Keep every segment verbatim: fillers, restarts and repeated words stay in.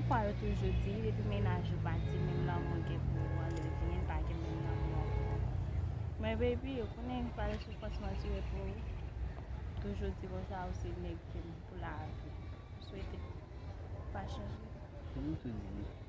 Papa yo toujou di, depi mennaj ou pati, menm lanmou gen pou ou an, li vini, li pa gen menm lanmou an pou ou. Men baby, ou konnen pa de soufrans mwen tire pou ou. Toujou di konsa, ou se nèg ki m pou lavi. M swete pa chanje. Se nou tou di.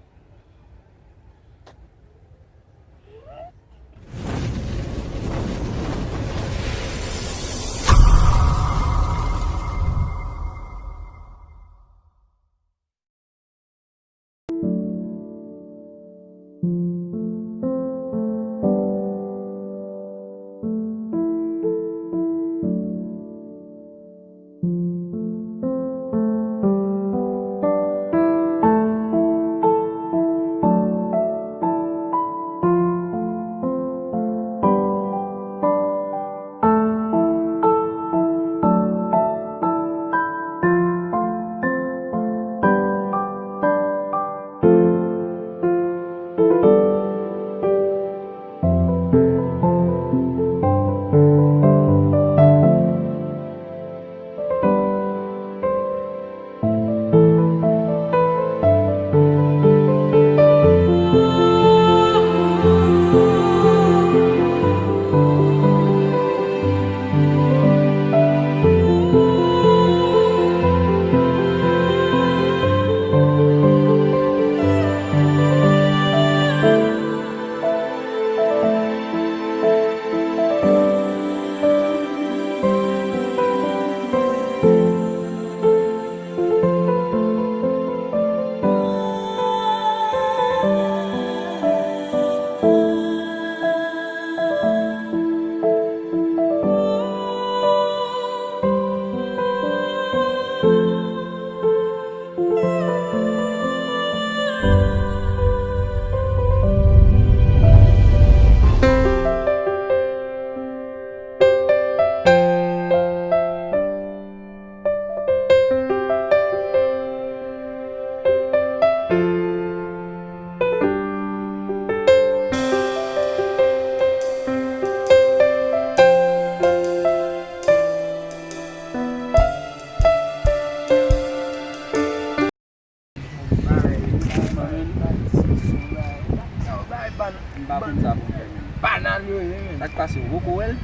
M pa konn sa pou m fè menm. Banan yo ye menm. Sa k pase, ou poko wè l?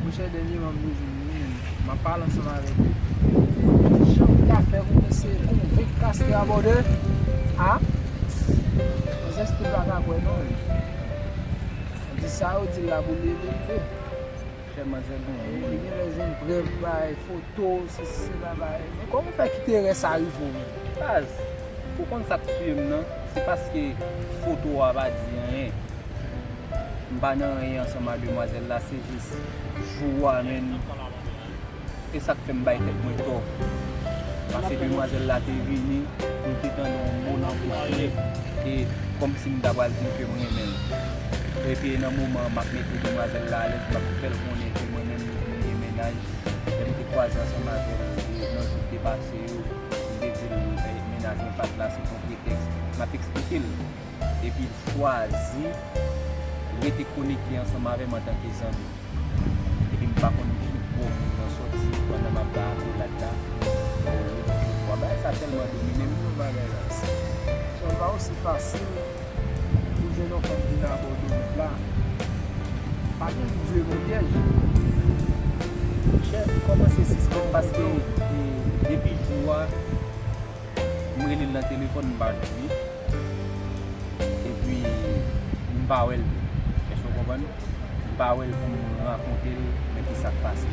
Monchè, dènyèman m bezwen li menm. M ap pale ansanm avèk li. Jan m ta fè pou m eseye konvenk Castra Border a, manzè still pa ka kwè non. Di sa yo di l la pou leve, l leve. Chè manzè gon. Li gen lè jwenn prèv, bay foto, sesi, sela, bay. Men kòman w fè kite rès sa rive w menm? Baz, ou konn sa k tiye m nan? Se paske foto a pa di anyen. M pa nan anyen ansanm ak demwazèl la, se jis jou a menm. E sa k fè m bay tèt mwen tò. Paske demwazèl la te vini, m te tande yon mo nan bouch li, e kòmsi m ta pral di l ke m renmen l. Epi nan moman an, m ap mete demwazèl la alèz, m ap fè l konnen ke mwen menm, m gen mennaj. Lè m te kwaze ansanm avè l, e nan jou k te pase yo, m te di l, e, mennaj mwen pa t la, se t yon pretèks. M ap eksplike l. Epi l chwazi rete konekte ansanm avè m antanke zanmi. Epi m pa konn ki bò moun nan sòti pandan m ap bay akolad la. Bon, yo di ke, wa, bagay sa tèlman domine m, non, bagay la. Sa pa osi fasil pou jwenn yon fanm vin abòde w la. Pa gen Dye, mon pyèj. Monchè, m kòmanse sispann paske, e, depi jou a, m rele l nan telefòn, m pa jwenn li. Epi, m pa wè l tou. Èske w konprann? M pa wè l pou m rakonte l, men ki sa k pase.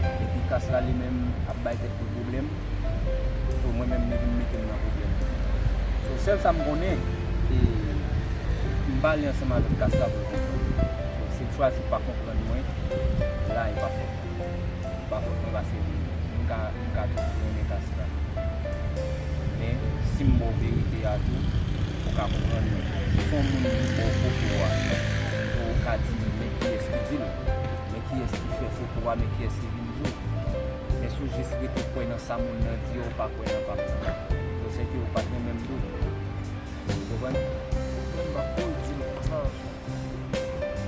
Epi Castra li menm ap bay tèt li pwoblèm. So, mwen menm, li vin mete m nan pwoblèm. So, sèl sa m konnen, e, m pale ansanm avèk Castra pou l konprann. So, si l chwazi pa konprann mwen, la, e pa fòt mwen. Pa fòt mwen paske m ka, m ka toujou renmen Castra. Men, si m ba w verite a tou, ou ka konprann mwen. Si se yon moun ki ba w foto a, ou ka di m, men kiyès ki di l, men kiyès ki fè foto a, men kiyès ki vin di w. Men si w jis rete kwè nan sa moun nan di a, ou pa kwè nan pa m nan. Donk, se ke ou pa t renmen m tou. Ou konprann? M ap ko di l konsa.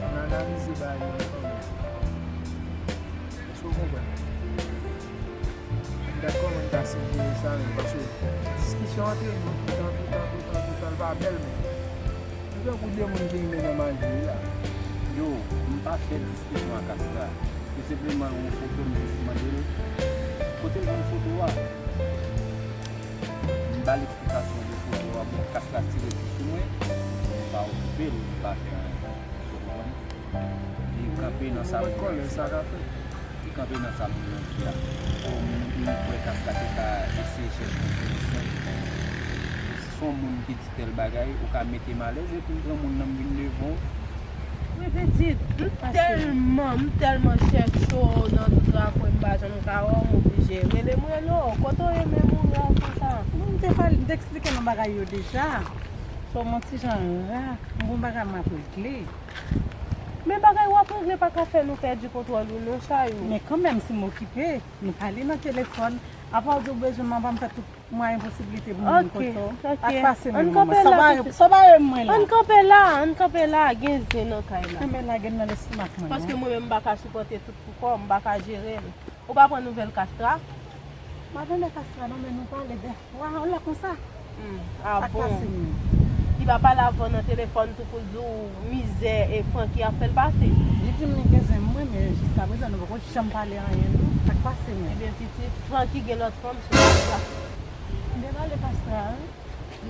Ann analize bagay yo ansanm. Èske w konprann? Gad kòman m ta sitire sa menm, paske diskisyon Yo antre nou toutan, toutan, toutan, toutan, l pa bèl menm. Nou tankou de moun ki rive nan maji wi la. Yo, m pa fè diskisyon ak Astra. Tou senpleman yon foto m jis mande l kote l jwenn foto a. M ba l eksplikasyon de foto a, bon, Astra tire tou sou mwen. M pa okipe l, m pa fè anyen. Ou konprann? Li kanpe nan sa moun nan di a. Li kanpe nan sa moun nan di a. Pou moun, moun kwè Astra te ka eseye chèche yon solisyon. Si se yon moun ki di tèl bagay, ou ka mete m alèz epi m pran moun nan m vin devan w. Wi pitit, m tèlman, m tèlman chèche w nan tout rakwen m pa janm ka wè w, m oblije rele m rele w. Kote w ye menm ou la konsa? Bon, m te pale, m te eksplike nou bagay yo deja. So, m on ti jan ra, m gon bagay m ap regle. Men bagay w ap regle pa ka fè nou pèdi kontwòl nou non, Chayou. Men kanmenm, si m okipe, nou pale nan telefòn. Apa w di w bezwen m, apa m fè tout mwayen posiblite pou m vin kote w? Pa t pase menm manman. Sa bare m mwen la. Ann kanpe la, ann kanpe la, gen zen nan kay la. Kanpe la, gen nan lestomak mwen. Paske mwen menm m pa ka sipòte tout pou kò m, m pa ka jere l. Ou pa pran nouvèl Astra? M pa tande Astra non, men nou pale dèfwa, yon lè konsa. Hmm, ah bon. Sa k pase menm? Li pa pale avè w nan telefòn tou pou l di w mizè e Francky ap fè l pase? Li di m li gen zen mwen, men jiskaprezan nou poko janm pale anyen non. Sa k pase menm? Ebyen pitit, Francky gen lòt fanm sou Astra. M te pale Astra wi.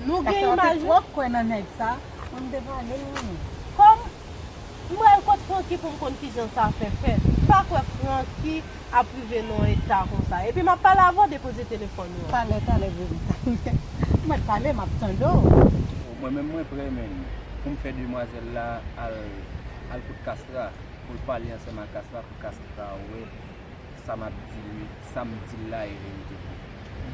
Nou gen imaj wi. Astra te twò kwè nan nèg sa. Mwen m te pale l wi. Kòm m pral kot Francky pou m konn kijan sa fè fèt. M pa kwè Francky ap rive nan yon eta konsa. Epi m ap pale avè w, depoze telefòn ou an. Talè, talè, bebe, talè. Mwen pale, m ap tande w. Mwen menm mwen prè menm pou m fè demwazèl la al, al kot Astra, pou l pale ansanm ak Astra, pou Astra wè sa m ap di l, sa m di l la e verite vre.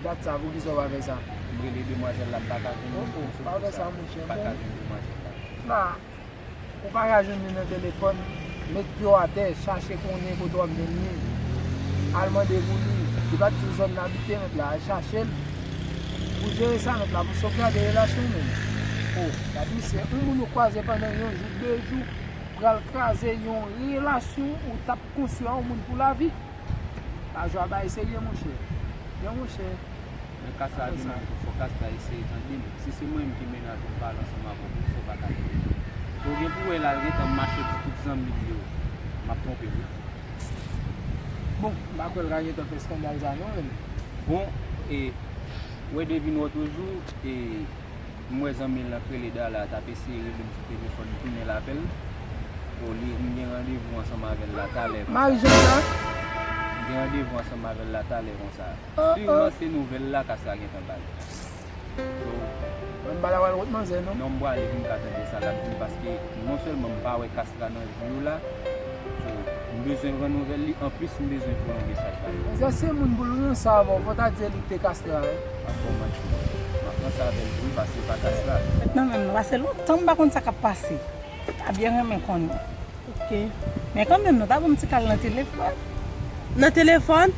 Dat sa, poukisa w pa fè sa? M rele demwazèl la, m pa ka jwenn li. Oh, oh, pa fè sa, monchè. M pa ka jwenn demwazèl la. La. Ou pa ka jwenn li nan telefòn, met pye w atè, chache konnen kote w ap jwenn li. Al mande pou li. Li pa t di w zòn l abite, mèt la, al chache l. Pou jere sa, mèt la, pou sovgade relasyon w menm. O, gad misye, yon moun ou kwaze pandan yon jou, de jou, pral kraze yon relasyon ou t ap konstwi a yon moun pou lavi. Pa jwe a bagay serye, monchè. Men monchè. Men Astra di menm tou, fòk Astra eseye tande m. Si se mwen menm ki mennaj ou, m pale ansanm avè w, poukisa w pa ka tande m? Ou gen pou wè l al gentan mache di tout zanmi l yo m ap twonpe l wi. Bon, m pa kwè l ka gentan fè eskandal sa non, menm. Bon, e, wè depi lòt jou, e, m wè zanmi l lan k rele Dala t ap eseye rele m sou telefòn, m tounen l apèl. O, li, m gen randevou ansanm avè l la talè konsa. Mari Jèn la? M gen randevou ansanm avè l la talè konsa. Siman se nouvèl la Astra gentan bay. So, mwen m pa ta pral kot manzè non. Non, m prale pou m ka tande sa l ap di m, paske non sèlman m pa wè Astra nan jou yo la, so, m bezwen pran nouvèl li, anplis m bezwen voye yon mesaj ba li. Manzè se moun pou l ranse avè w, fò w ta di l ou te Astra wi. M ap ba w manti. M ap ranse avè l tou wi, paske l pa Astra. Mentnan menm non, paske lontan m pa konn sa k ap pase. M ta byen renmen konnen. Ok. Men kanmenm, nou ta ban m ti kal nan telefòn. Nan telefòn?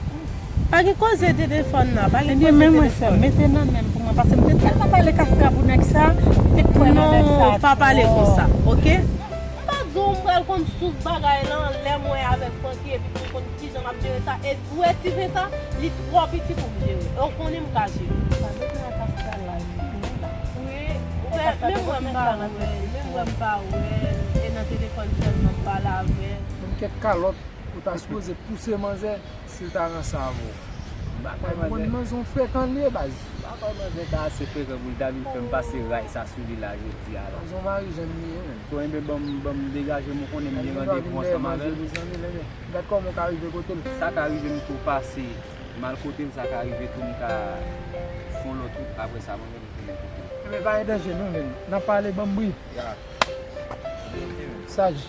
Pa gen koze telefòn nan, pale koze telefòn. Ebyen, men mwen sè, mete nan men m pou mwen, paske m te tèlman pale Astra pou nèg sa, m te kwè nan nèg sa twòp. Non, pa pale konsa, ok? M pa di w m pral konn sous bagay lan, lè m wè avèk Francky, epi pou m konn kijan m ap jere sa. E ou wè ti zen sa, li twò piti pou m jere. E w konnen m ka jere. Sa depi ak Astra la, li fini la. Wi, ou wè, menm mwen m pa wè l, menm mwen m pa wè l, e nan telefòn sèlman m pale avè l. Menm kèk kalòt, ou ta sipoze pouse manzè si l ta ranse avè w. M pa kwè manzè. Mwen, manzè yon frekan li ye, baz. M pa kwè manzè ta ase frekan pou l ta vin fè m pase ray sa sou li la jodi a la. Manzè yon mari jèn li ye, menm. So, enben, ban m, ban m degaje m, ou konnen m gen randevou ansanm avè l. Gad kòman w ka rive kote l. Sa ka rive m tou pase, m al kote l, sa ka rive tou m ka fè yon lòt wout, apre sa, mwen menm m tounen kote l. Enben, pa gen danje non, menm. N ap pale, ban m bri. Ya. Saj.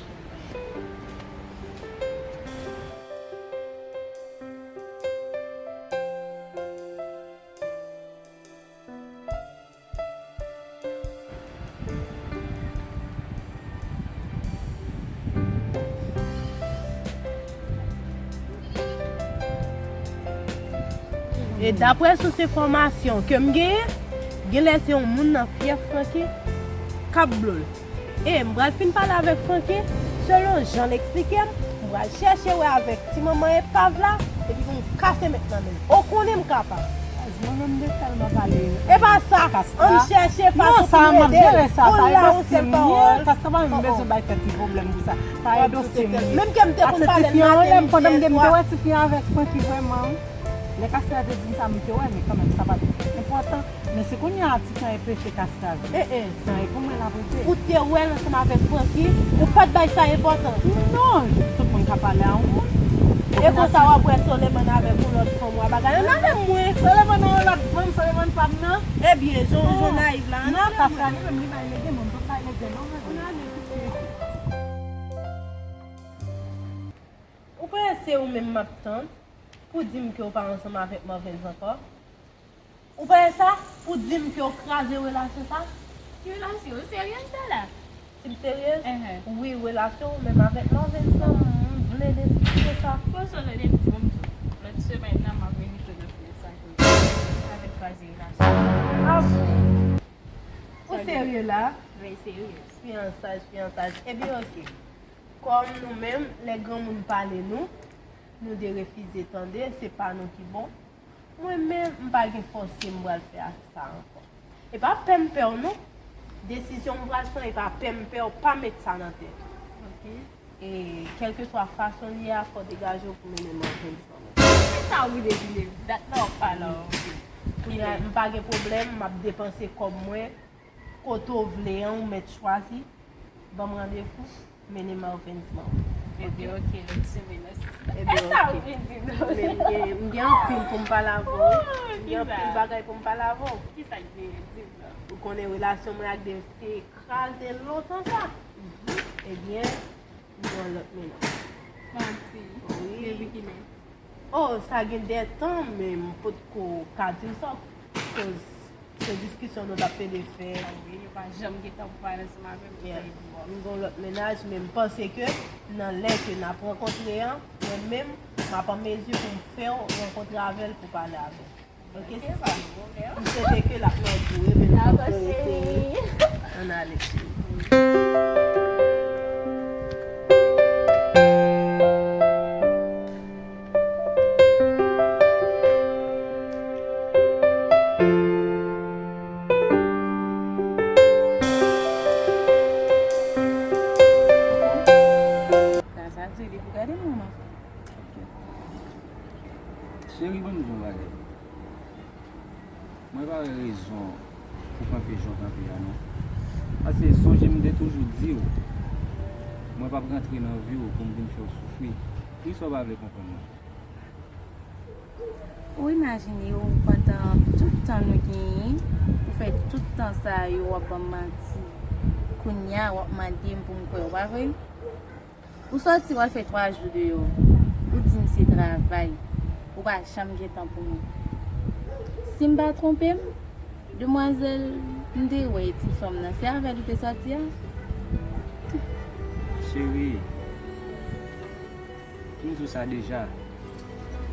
E daprè sous enfòmasyon ke m genyen, genlè se yon moun nan fyèf Francky k ap blo l. E m pral fin pale avèk Francky, selon jan l eksplike m, m pral chèche wè avèk ti manman epav la, epi pou m kase mèt nan men l. Ou konnen m kapab. Mwen menm m te tèlman pale. E pa sa. Kastra. Ann chèche fason pou nou ede l. Ou la yon sèl pawòl. Kastra pa menm bezwen bay tèt li pwoblèm pou sa. Sa e dosye m. Menm ke m te konn pale l maten, midi, e swa. Pandan m te wè tifi an avèk Francky vrèman. Lè Kastra te di m sa, m te wè, men kanmenm, sa pa t enpòtan. Men se kounye a tifi an e preche Kastra vre. Eh, eh. Sa e pou mwen l ap rete. Ou te wè l ansanm avèk Francky, ou pa t bay sa enpòtans. Non, tout moun ka pale a yon moun. E konsa w ap wè Soleman avèk yon lòt fanm, w a bagay. Nan men mwen. Soleman nan yon lòt fanm, Soleman pa m nan. Ebyen, jan, jan nayiv la. Non, Kastra li menm li bay lege, mwen m pa bay lege non, men. Ou panse se ou menm m ap tann pou di m ke w pa ansanm avèk Marvens ankò? Ou pa wè sa? Pou di m ke w kraze relasyon sa? Ki relasyon? Ou serye, Dada? Si m serye? Wi, relasyon ou menm avèk Marvens lan, m vle deside sa. Bon, sa w tande m di, bon, m di w. Lòt semèn nan, m ap envite w nan fiyansay avèk kraze relasyon. Ah bon? Ou serye la? Wi, serye. Fiyansay, fiyansay. Ebyen, oke. Kòm nou menm, lè granmoun pale nou, nou derefize tande, se pa nou ki bon. Mwen menm, m pa gen fòs si m pral fè sa ankò. E pa pè m pè w non. Desizyon m pral pran, e pa pè m pè w, pa met sa nan tèt ou. Ok. E kèlkeswa fason l ye a, fò w degaje w pou mennen m antre ansanm. Ki sa w vle di, dat la w ap pale anpil. Kounye a, m pa gen pwoblèm, m ap depanse kòb mwen. Kote w vle an, ou mèt chwazi. Ban m randevou, mennen Marvens ban m. Ebyen, ok, lòt semèn nan, sista. Ebyen, ok. Sa w vin di, non? Men m gen, m gen anpil pou m pale avè w. M gen anpil bagay pou m pale avè w. Ki sa k genyen? Di m non. Ou konnen relasyon mwen ak Dave te kraze lontan sa. Ebyen, m gen yon lòt mennaj. Manti. Wi. Depi kilè? Oh, sa gen de tan, men m potko ka di w sa, koz se diskisyon nou t ap pede fè. Ah wi, nou pa janm gen tan pou pale ansanm avè m. Yeah. M gen yon lòt mennaj, men m panse ke nan lè ke n ap rankontre an, mwen menm, m ap an mezi pou m fè w rankontre avè l pou pale avè l. Ok, sista. M swete ke l ap nan gou, men nou p ap rete. Ann ale, cheri. Sa, sa, se li pou gade manman. Ok. Cheri, ban m di w yon bagay. Mwen pa wè rezon pou kanpe jan w kanpe a, non. Paske sonje m te toujou di w, mwen p ap rantre nan vi w pou m vin fè w soufri. Poukisa w pa vle konprann mwen? Ou imajine w pandan tout tan nou genyen, ou fè tout tan sa yo w ap ban m manti. Kounye a w ap mande m pou m kwè w, pa vre? Ou sòti w al fè twa jou deyò. Ou di m se travay. Ou pa janm gen tan pou mwen. Si m pa twonpe m, demwazèl m te wè ti fanm nan, se avè l ou te sòti a? Cheri, m di w sa deja.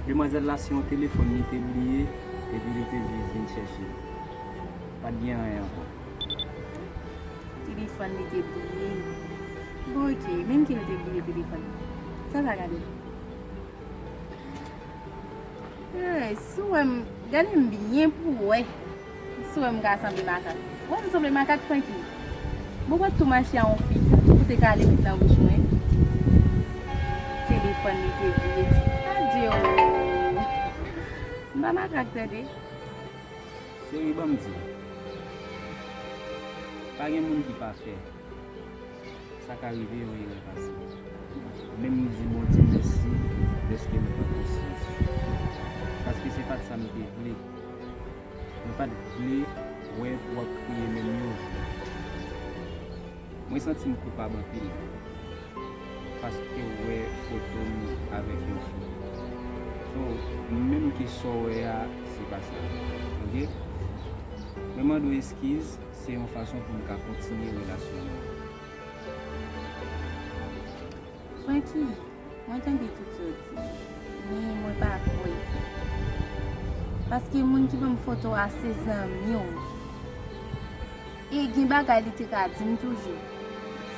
Demwazèl la se yon telefòn li te bliye, epi li te jis vin chèche. Pa t gen anyen ankò. Telefòn li te bliye. Bon, ok, menm ke l te bliye telefòn li. Sa sa gade? Hey, si w wè m, gade m byen pou w wè. Si w wè m ka sanble makak. Ou wè m sanble makak, Francky? Bon, ou wè tou mache a yon fi, ou te kale met nan bouch mwen. Telefòn li te bliye. Adye o. M pa makak, tande. Cheri, ban m di w. Pa gen moun ki pafè. Sa ka rive, yon erè pase. Men m di Bondye mèsi dèske m pran konsyans. Paske se pa t sa m te vle. Mwen pa t vle wè w ap kriye menm yon jou. Mwen santi m koupab anpil paske w wè foto m avèk yon fi. So, menm ke sa w wè a, se pa sa. Ok? Mwen mande w eskiz, se yon fason pou m ka kontinye relasyon nou an. Francky, mwen tande tout sa w di, men mwen pa kwè. Paske moun ki ban m foto a se zanmi w. E gen bagay li te ka di m toujou.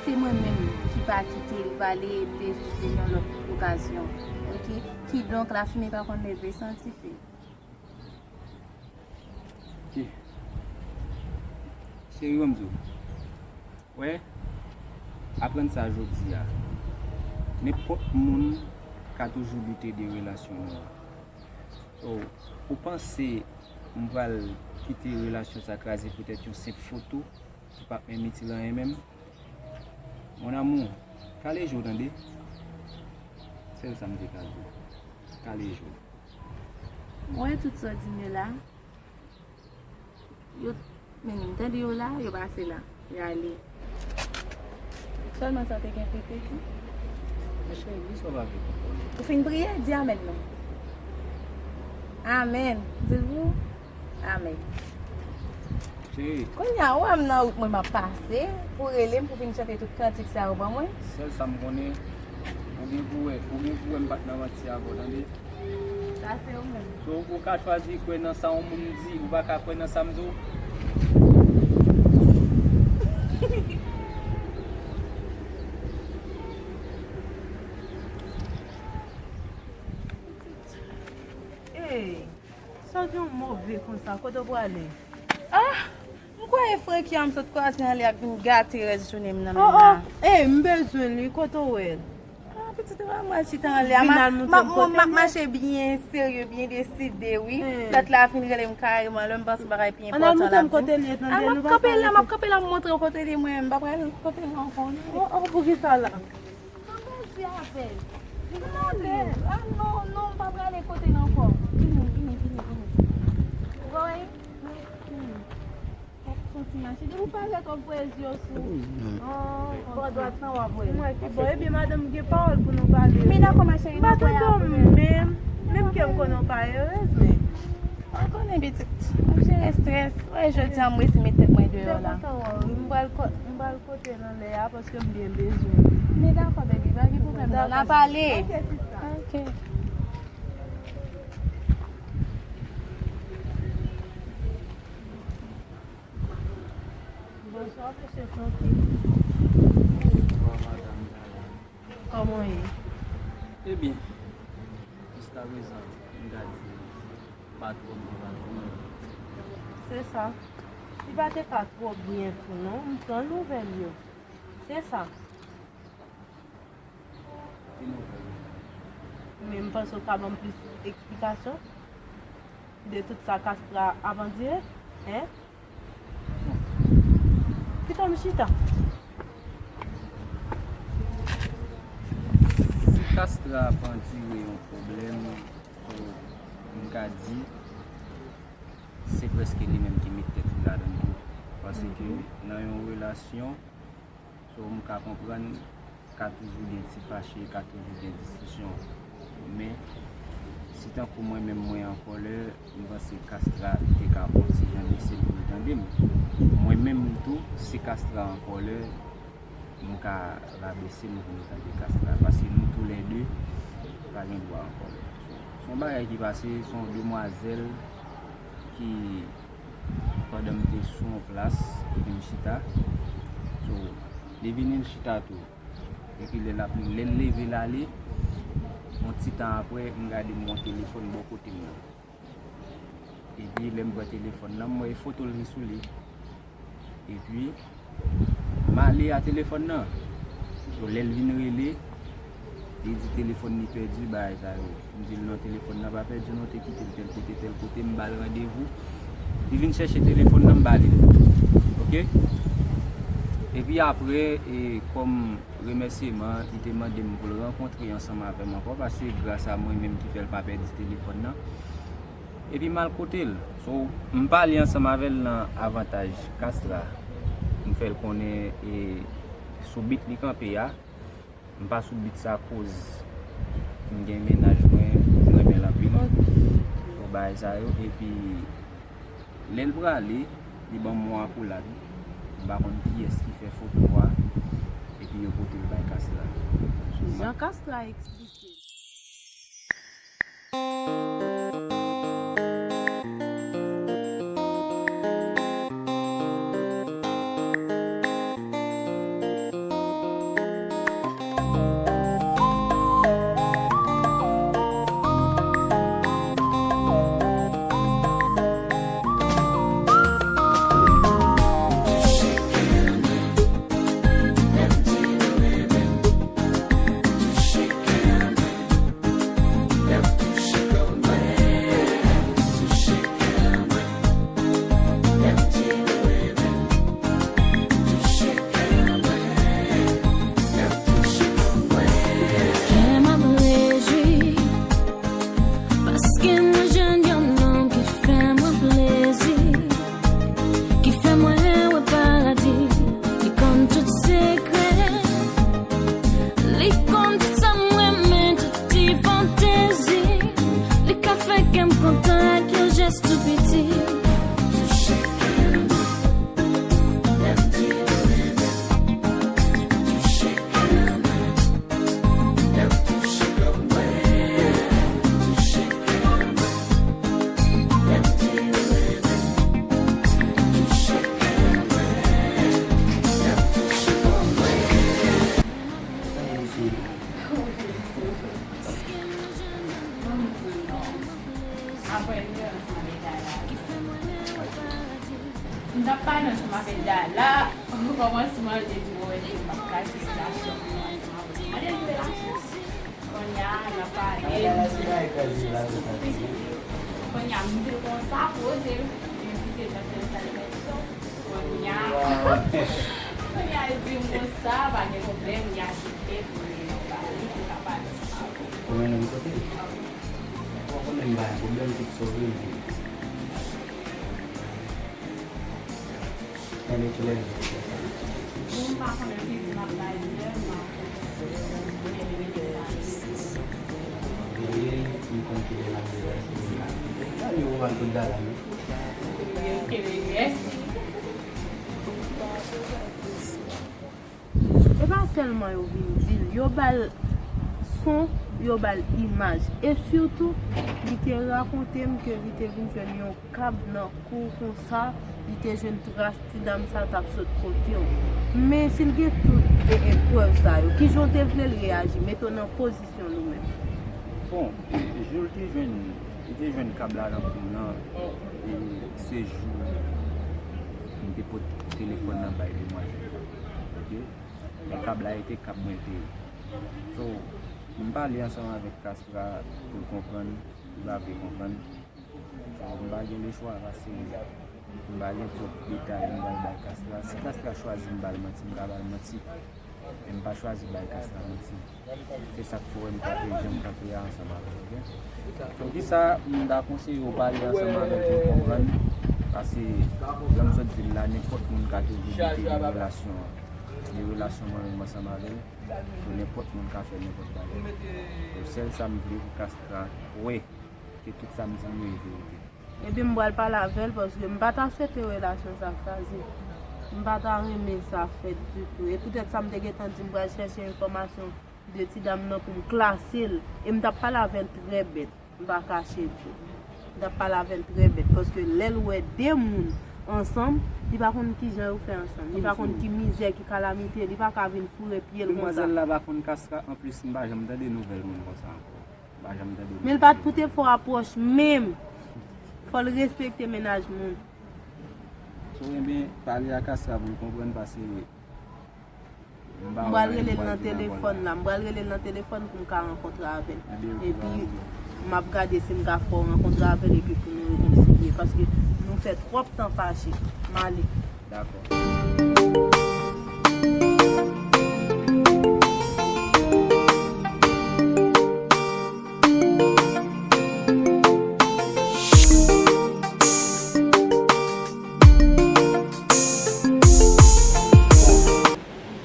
Se mwen menm ki pa kite l vale, m te jis te yon lòt okazyon. Ok? Kidonk, lafimen pa konn leve san dife. Cheri, ban m di w. Wè, aprann sa jodi a. Nenpòt moun ka toujou doute de relasyon nou an. So, ou panse m pral kite relasyon sa kraze poutèt yon senp foto ki p ap menm itil anyen menm? Mon amour, kale je w tande. Sèl sa m te ka di w. Kale je w. Mwen, tout sa w di m yo la, yo, men m tande yo la, yo pase la, yo ale. Sèlman sa te gen pou te di. Men cheri, ki sa w pa vle konprann? Ou fin priye? Di amèn non. Amèn. Di l pou ou. Amèn. Cheri. Kounye a, ou wè m nan wout mwen, m ap pase, pou rele m, pou vin chante tout kantik sa yo ban mwen. Sèl sa m konnen, ou gen pou wè, ou gen pou wè m pa t nan manti avè w, tande? Sa se ou menm. So, ou ka chwazi kwè nan sa yon moun di, ou pa ka kwè nan sa m di w. Ey, sa w gen yon move konsa, kote w prale? Ah! M kwè e Francky a m sot kwaze anlè ak vin gate rès jounen m nan menm la. Oh, oh. Ey, m bezwen li, kote w wè l? Ah, pitit, ou pa mwen chita anlè a. Vin al montre m kote l ye. M ap mache byen serye, byen deside, wi. Hmm. Lòt la fin rele m kareman, lè m panse bagay pi enpòtan l ap di m. Ann al montre m kote l ye, tande, nou pa pale. Ah, m ap kanpe la, m ap kanpe la, m ap montre w kote l ye, mwen, m pa prale kote l ankò, non. Oh, oh, poukisa la? Ann al di avè l. Vin ale. Ah, non, non, m pa prale kote l ankò. Vini, vini, vini, vini. Ou wè? Vini. W ap santi mache. Depi w parèt, w ap voye zye w sou. Oh, bò dwat lan w ap voye. Mwen ki bò. Ebyen, madanm, gen pawòl pou nou pale, wi. Men dakò, ma chérie, n ap wè apre. M pa tande w menm. Menm ke m konnen w pa erez, men. Ou konnen, pitit. M ap jere estrès. Wè, jodi a, m resi met tèt mwen deyò la. M pral ko-, m pral kote l anlè a, paske m byen bezwen li. Men dakò, baby, pa gen pwoblèm, non. N a pale. Ok, sista. Ok. Bonswa, mesye Francky. Bonswa, madanm Dayane. Kòman w ye? Ebyen, jiskaprezan, m ka di pa twò byen, pa twò mal. Se sa. Li pa te ka twò byen tou, non. M pran nouvèl yo. Se sa. Men m panse w ka ban m plis eksplikasyon de tout sa Castra ap andire, en? Kite m chita. Si Castra ap andire yon pwoblèm, m ka di, se prèske li menm ki met tèt li ladan l tou. Paske nan yon relasyon, So, m ka konprann, ka toujou gen ti fache, ka toujou gen diskisyon. Men, si tankou mwen menm mwen an kòlè, m panse Castra te ka on ti jan bese l pou l tande m. Mwen menm tou, si Castra an kòlè, m ka rabese m pou m tande Castra. Paske nou toulède pa gen dwa an kòlè. So, se yon bagay ki pase, se yon demwazèl ki pandan m te sou yon plas, epi m chita. So, li vini l chita tou. Epi lè l ap, lè l leve l ale, yon ti tan apre, m gade m wè yon telefòn bò kote m nan. Epi lè m pran telefòn nan, m wè e foto l ki sou li. Epi, m ale a telefòn nan. So, lè l vin rele, li di telefòn li pèdi, bagay sa yo. M di l non, telefòn nan pa pèdi non, te kite l tèl kote, tèl kote, m ba l randevou. Li vin chèche telefòn nan, m ba li l. Oke? Epi apre, e, kòm remèsyeman, li te mande m pou l rankontre ansanm avè m ankò, paske gras a mwen menm ki fè l pa pèdi telefòn nan. Epi m al kote l. So, m pale ansanm avè l nan avantaj Castra. M fè l konnen, e, sou bit li kanpe a. M pa sou bit sa koz m gen mennaj mwen, m renmen l anpil. Bon, bagay sa yo. Epi, lè l prale, li ban m yon akolad. M pa konn kiyès ki fè foto a. Epi yo pote l bay Castra. Jan Castra eksplike. M t ap pale ansanm avè l la, la, okòmansman, li te di, "Bon, èske m p ap ka di relasyon mwen ansanm avè w?" Mwen te di relasyon. Kounye a, n ap pale. Kounye a, m di l konsa, poze l, m envite l nan fè l sa l fè. Kounye a, kounye a, li di m konsa, pa gen pwoblèm, li aksepte pou l pale, pou l ka pale ansanm avè w. Ou mennen m kote l? Ou konnen m pa gen pwoblèm, tout sa w vle m di. Mwen pa konnen ki di m ap bay lè m ap. Veye, m konn ki lè m ap deplase, m ka kite. Gade ou al tout dala, non? Ok, mèsi. E pa sèlman yo vin di l, yo ba l son, yo ba l imaj. E sitou, li te rakonte m ke li te vin jwenn yon kab nan kou konsa, li te jwenn tras ti dam sa t ap sot kote w. Men si l gen tout e, e prèv sa yo, kijan w te vle l reyaji? Mete w nan pozisyon nou menm. Bon, e, jou l te jwenn, li te jwenn kab la nan kou m nan, e se jou m te pot telefòn nan bay demwazèl la. Ok? Men kab la rete kab mwen peye. So, m pale ansanm avèk Castra pou l konprann, li pa vle konprann. So, m pa gen lechwa, paske m pa gen twòp detay m pral bay Castra. Si Castra chwazi m ba l manti, m ka ba l manti. Men m pa chwazi bay Castra manti. Se sa k fè w wè m kanpe jan m kanpe a ansanm avè l, ok? So, kisa m ta konseye w pale ansanm avè l pou l konprann? Paske, jan m sot di l la, nenpòt moun ka toujou doute de relasyon an. De relasyon mwen menm ansanm avè l. So, nenpòt moun ka fè nenpòt bagay. So, sèl sa m vle pou Castra wè ke tout sa m di m yo e verite. Epi m pral pale avè l paske m pa ta swete relasyon sa kraze. M pa ta renmen sa fèt ditou. E poutèt sa m te gentan di m pral chèche enfòmasyon de ti dam nan pou m klase l. E m t ap pale avè l trè bèt. M pa kache di w. M t ap pale avè l trè bèt paske lè l wè de moun ansanm, li pa konn kijan yo fè ansanm. Li pa konn ki mizè, ki kalamite, li pa ka vin foure pye l konsa. Demwazèl la pa konn Castra, anplis m pa janm tande nouvèl moun konsa ankò. Pa janm tande. Men l pa t pou te fè w apwòch menm. Fò l respekte mennaj moun. So, ebyen, pale a Castra pou l konprann, paske m pa wè anyen m pral di nan kò l la. M pral rele l nan telefòn la. M pral rele l nan telefòn pou m ka rankontre avè l. Epi, m ap gade si m ka fè w rankontre avè l epi pou nou rekonsilye. Paske nou fè twòp tan fache. M ale. Dakò.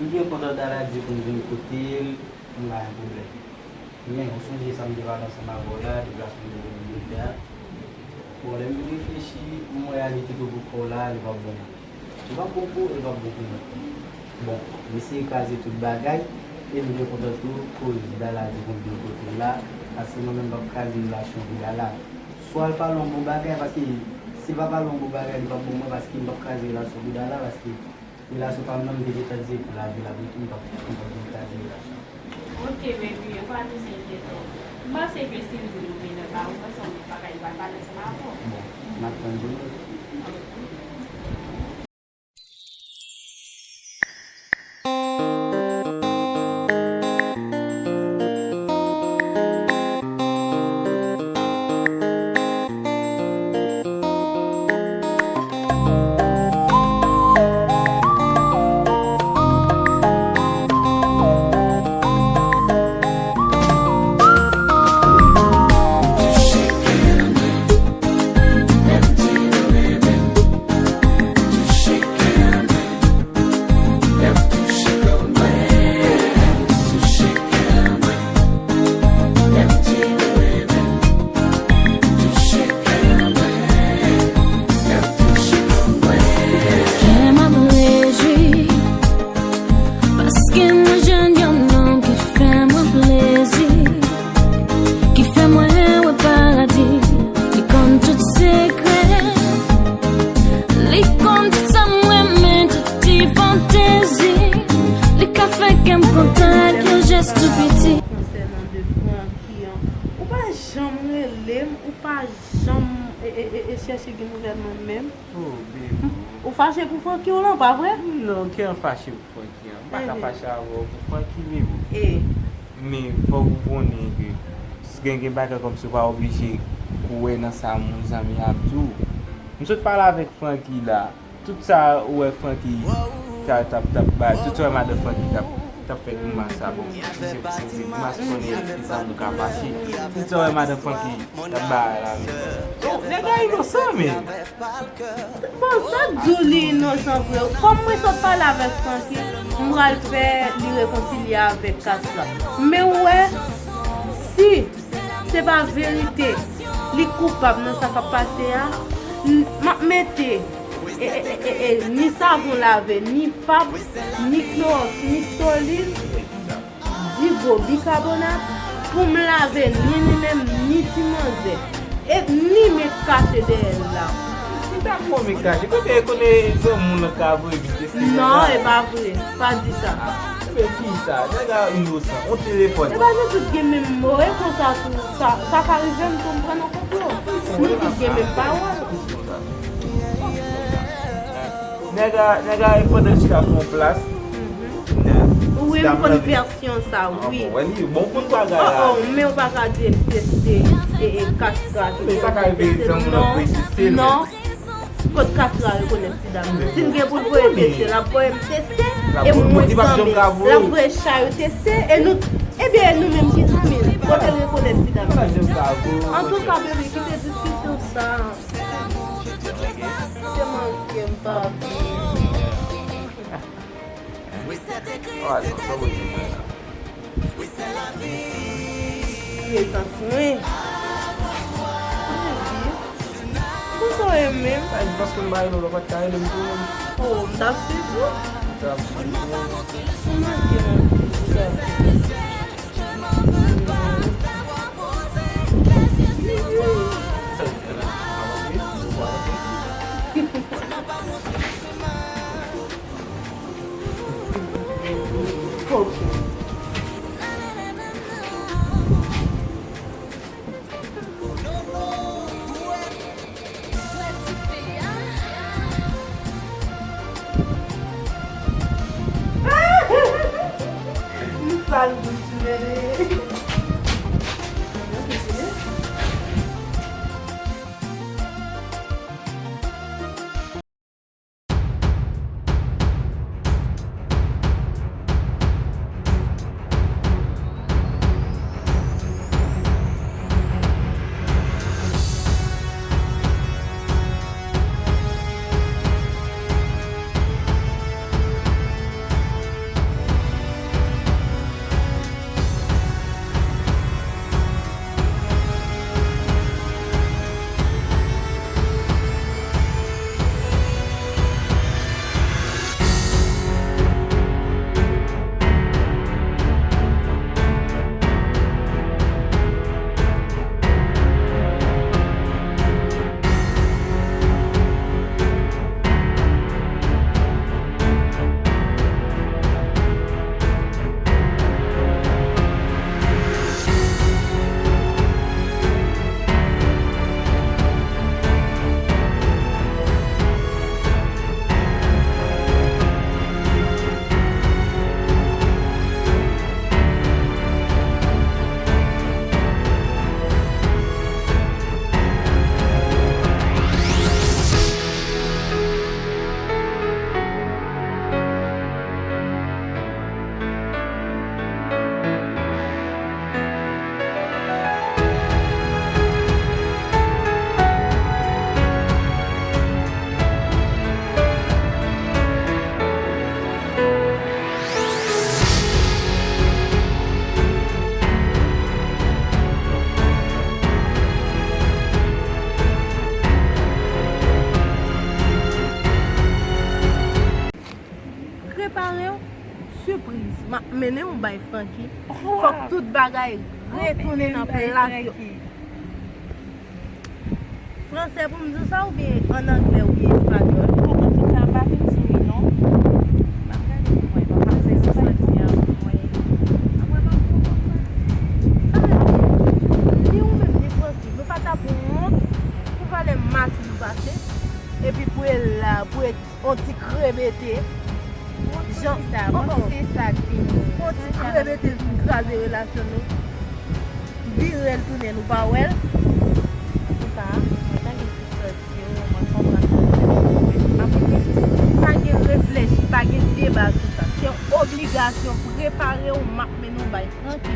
M byen kontan Dala di pou m vin kote l, m pa gen pwoblèm. Men, ou sonje sa m te pale ansanm avè w la, deplasman m te vin vle fè a. Bon, lè m vin reflechi, m wè reyalite ke pou kò w la, li p ap bon. Li p ap bon pou ou, li p ap bon pou mwen. Bon, m eseye kraze tout bagay, e m byen kontan tou, koz Dala di pou m vin kote l la, paske mwen menm m p ap kraze relasyon pou Dala. Swa l pale yon bon bagay, paske si l pa pale yon bon bagay, li p ap bon mwen, paske m p ap kraze relasyon pou Dala, paske relasyon pa m nan, m te gentan di pou lavi l ap rete, m p ap, m p ap vin kraze relasyon. Ok, baby, ou pa bezwen enkyete w. M panse ke si m di nou vin nan kay ou, ou panse yon lòt bagay li pral pale ansanm avè w? Bon, m ap tann pou nou. Kè m ap rejwi, paske mwen jwenn yon nonm ki fè mwen plezi, ki fè mwen wè paradi, li konn tout sekrè, li konn tout sa m renmen, tout ti fantezi, li ka fè kè m kontan ak yon jès tou piti. Konsènan de Francky an, ou pa janm rele m, ou pa janm e, e, e, e chèche gen nouvèl mwen menm. Oh, baby. Ou fache pou Francky w lan, pa vre? Non, ki an fache pou Francky an? M pa ka fache avè w pou Francky, Mimi. E. Men fòk ou konnen ke s-, gen, gen bagay kòmsi w pa oblije kwè nan sa moun zanmi ap di w. M sot pale avèk Francky la. Tout sa ou wè Francky t ap, t ap, t ap bay, tout sa w wè madan Francky t ap, t ap fè grimas sa, bon, se, se, se grimas konnen e zanmi w ka fache. Tout sa w wè madan Francky t ap bay la, men. Bon, nèg la inosan, men. Bon, sa k di w li inosan vre. Kòm mwen sot pale avèk Francky, m pral fè li rekonsilye avèk Castrat. Men ou wè, si se pa verite, li koupab nan sa k ap pase a, n-, m ap mete, e, e, e, e, e, ni savon lave, ni fab, ni klowòks, ni stolin, digo, bikabonat, pou m lave ni li menm, ni ti manzè. E ni men k kache dèyè l la. Si ta fè men k kache, kote konnen zanmi w lan ka voye vin teste nèg la? Non, e pa vre. Pa di sa. Ah, men ki sa? Nèg la inosan. On telefòn. E pa nou tout gen menm mo, e konsa tou. Sa, sa ka rive m tou, m pran nan konplo. Nou tout gen menm pawòl. Nèg la, nèg la, pandan l chita sou yon plas, wi, m konn vèsyon sa, wi. Bon, wè li, bon, konn bagay la. Oh, oh, men ou pa ka di m teste, e, e, Castrat. Men sa ka rive zanmi w lan vle teste l, non. Kot Castrat rekonèt ti dam nan? Si l gen pou l voye teste, l ap voye m teste. E mwen zanmi l, l ap voye chay yo teste. E nou, ebyen, e nou menm ki zanmi l, kote l rekonèt ti dam nan? Antouka, bebe, kite diskisyon sa. Se manke m pa byen. Ah, sa, sa w di mwen la? Prezans mwen. Poukisa w renmen m? Sa di paske m pa renmen w, w pa t ka renmen m tou menm. Oh, m t ap swiv ou. M t ap swiv ou. Ou manke m anpil, sa. Ok. M sal bouch mwen. Prepare w, sipriz. M ap mennen w bay Francky. Fòk tout bagay retounen nan plas yo. Fransè pou m di w sa oubyen ann anglè oubyen espanyòl? Antouka, m pa fin di wi non. M ap gade pou mwen, m ap pase sou santi an pou mwen. Apre m ap konprann. Sa vle di, ni ou menm ni Francky, nou pa t ap wont pou valè mati nou pase, epi pou e la, pou e Yon ti krebete. Jan sa, mwen se sa k vini. Yon ti krebete vin kraze relasyon nou. Vire l tounen, nou pa wè l. Antouka, mwen tande tout sòti yo, mwen konprann tout sòti yo. M ap reflechi sou sa. Pa gen reflechi, pa gen deba sou sa. Se yon obligasyon. Prepare w, m ap mennen w bay Francky.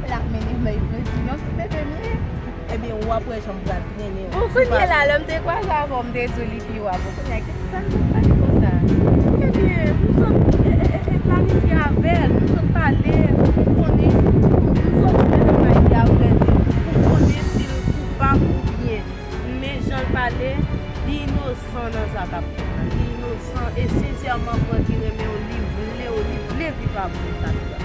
L ap mennen bay Francky. Non, si te te mwen. Ebyen, w ap wè jan m pral trennen w. Bon, kounye la, lè m te kwaze avè w, m te di w li pi wa. Bon, kounye a, ki sa m sot pale konsa? Ebyen, m sot e, e, e, e planifye avè l, m sot pale, m konnen, m sot di nan Maydi apre di, pou m konnen si l koupab oubyen. Men jan l pale, li inosan nan sa k ap fèt la. Li inosan e sensèman Francky renmen w, li vle w, li vle viv avè w.